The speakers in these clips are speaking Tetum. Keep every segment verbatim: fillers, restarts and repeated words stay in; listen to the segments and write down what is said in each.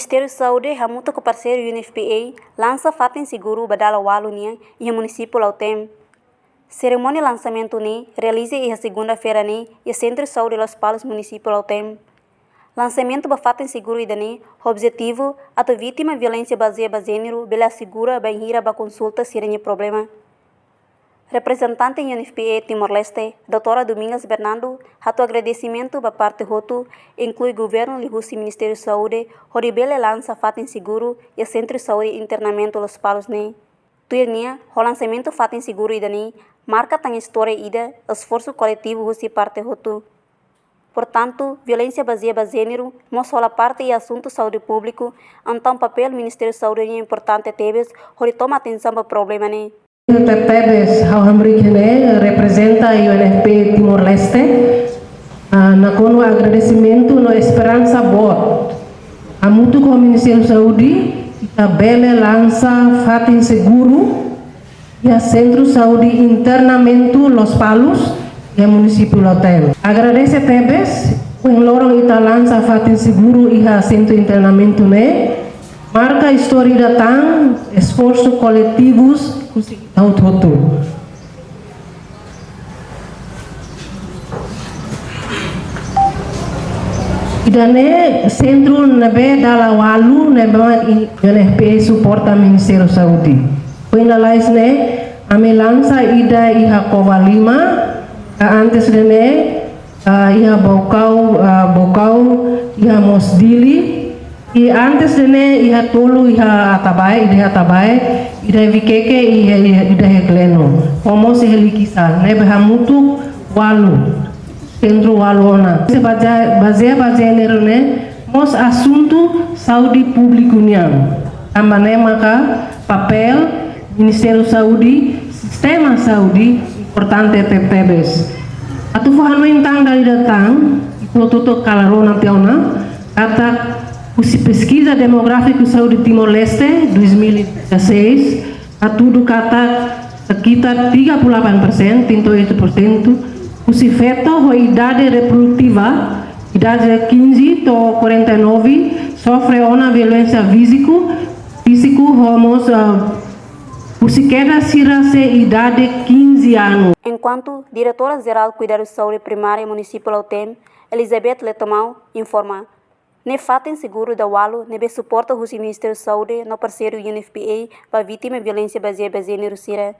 Ministériu Saúde hamutuk ho parseiru U N F P A lansa fatin seguru ba dala ualu nian iha munisípiu Lautém. Serimónia lansamentu ne'e realiza iha segunda-feira ne'e iha Sentru Saúde Lospalos, munisípiu Lautém. Lansamentu ba fatin seguru ida-ne'e ho objetivu atu vítima violénsia bazeia ba jéneru bele asegura bainhira bá konsulta sira-nia problema. Reprezentante U N F P A Timor-Leste, doutora Domingas Bernardo, hato'o agradesimentu ba parte hotu, inklui governu liuhusi Ministériu Saúde, hodi bele lansa fatin seguru iha Sentru Saúde Internamentu Lospalos ne'e. Tuir nia, ho lansamentu fatin seguru ida-ne'e marka tan istória ida esforsu koletivu husi parte hotu. Portantu, violénsia bazeia ba jéneru mós hola parte iha asuntu saúde públiku, entaun papél Ministériu Saúde ne'e importante tebes hodi toma atensaun ba problema ne'e. Tebes, ha'u hamriik ne'e reprezenta U N F P Timor-Leste, ah, nakonu agradesimentu no esperansa boot. Hamutuk ho Ministériu Saúde, ita bele lansa fatin seguru iha Sentru Saúde Internamentu Lospalos, iha munisípiu Lautém. Agradese tebes, ohin loron ita lansa fatin seguru iha Sentru Internamentu ne'e, marka istória ida tan esforsu koletivus husi ita hotu-hotu. Ida-ne'e sentru ne'ebé dala ualu ne'ebé U N F P A suporta Ministériu Saúde. Foin lalais ne'e, ami lansa ida iha Covalima, ka antes ida-ne'e, ah, iha Baucau, ah, Baucau, iha mós Dili, i antes ida-ne'e iha tolu iha Atabae, ida iha Atabae, ida iha Viqueque, iha, iha, ida iha Gleno. Ho mós iha Likisá, ne'ebé hamutuk ualu. Sentru ualu ona. Se bazeia, bazeia ba jéneru ne'e mós asuntu saúde públiku nian. Tanba ne'e maka papél Ministériu Saúde, sistema saúde importante te-, tebes. Atu fó hanoin tan dala ida tan, ita hotu-hotu kala rona tiha ona, katak husi Peskiza Demográfiku Saúde Timor-Leste dois mil e dezasseis, hatudu katak sekitar tiga puluh delapan persen, trinta e oito por cento, husi feto ho idade reprodutiva, idade quinze to'o quarenta e nove, sofre ona violénsia fíziku, fíziku ho mós, ah, husi kedas sira sei idade quinze anos. Enkuantu, Diretora Jerál Kuidadu Saúde Primária Munisípiu Lautém, Elizabeth Letomau, informa, ne'e fatin seguru dala ualu ne'ebé suporta husi Ministériu Saúde no parseiru U N F P A ba vítima violénsia bazeia ba jéneru sira.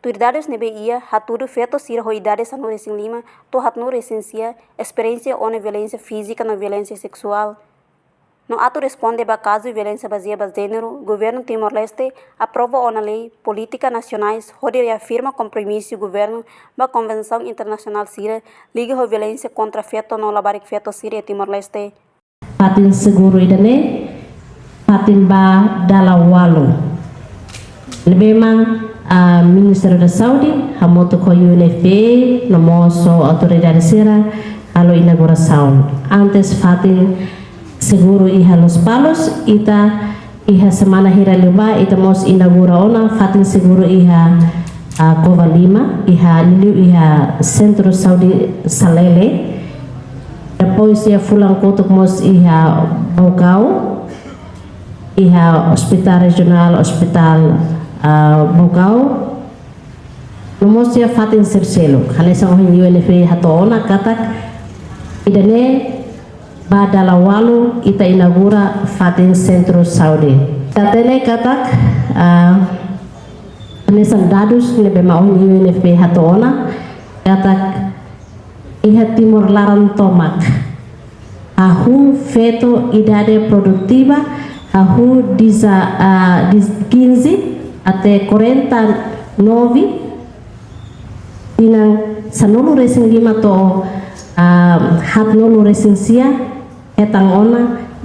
Tuir dadus ne'ebé iha, hatudu feto sira ho idade sanulu-resin-lima to'o haatnulu-resin-sia esperiénsia ona violénsia fízika no violénsia seksuál. No atu responde ba kazu violénsia bazeia ba jéneru, Governu Timor-Leste aprova ona lei, polítika nasionais hodi reafirma kompromisu governu ba konvensaun internasionál sira liga ho violénsia kontra feto no labarik feto sira iha Timor-Leste. Fatin seguru ida-ne'e, fatin ba dala ualu. Ne'ebé mak, ah, Ministériu da Saúde, hamutuk ho U N F P A, no mós ho autoridade sira, halo inaugurasaun. Antes fatin seguru iha Lospalos, ita iha semana hira liubá, ita mós inaugura ona fatin seguru iha, ah, Covalima, iha liuliu iha Sentru Saúde Salele. Depois iha fulan kotuk mós iha Baucau, iha Hospital Rejionál, Hospital, ah, Baucau. No mós iha fatin seluk-seluk. Hanesan ohin U N F P A hato'o ona katak ida-ne'e ba dala ualu ita inaugura fatin sentru saúde. Ita hatene katak, ah, hanesan dadus ne'ebé mak ohin U N F P A hato'o ona katak iha Timor laran tomak, hahú feto idade produtiva, hahú disa, ah, dis-, quinze até quarenta e nove, tinan sanulu-resin-lima to'o, ah, haatnulu-resin-sia, hetan ona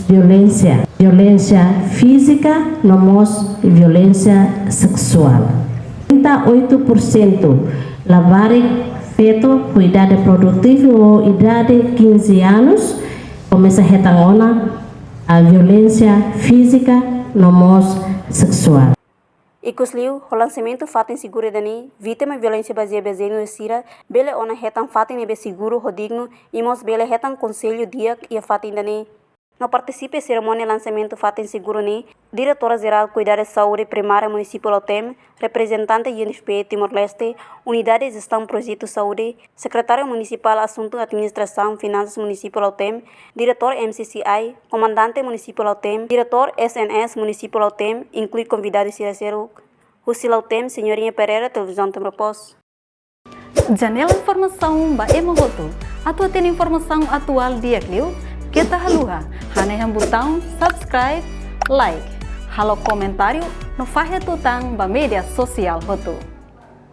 violénsia, violénsia fízika, no mós violénsia seksuál. Trinta e oito por cento labarik feto ho idade produtiva ho idade quinze anos komesa hetan ona, ah, violénsia fízika, no mós seksuál. Ikusliu, ho lansamentu fatin seguru ida-ne'e, vítima violénsia bazeia ba jéneru sira bele ona hetan fatin ne'ebé seguru ho dignu, i mós bele hetan konsellu di'ak iha fatin ida-ne'e. No partisipa serimónia lansamentu fatin seguru ne'e Diretora Jerál Kuidadu Saúde Primária Munisípiu Lautém, reprezentante U N F P A Timor-Leste, Unidade Jestaun Projetu Saúde, Sekretáriu Munisipál Asuntu Administrasaun Finansas Munisípiu Lautém, Diretór M C C I, Komandante Munisípiu Lautém, Diretór S N S Munisípiu Lautém, inklui konvidadu sira seluk. Husi Lautém, Senhorinha Pereira, Televizaun Timor Post. Janela informasaun ba ema hotu. Atu hatene informasaun atuál di'ak liu, keta haluha hanehan butaun subscribe, like, halo komentáriu no fahe tutan ba média sosiál hotu.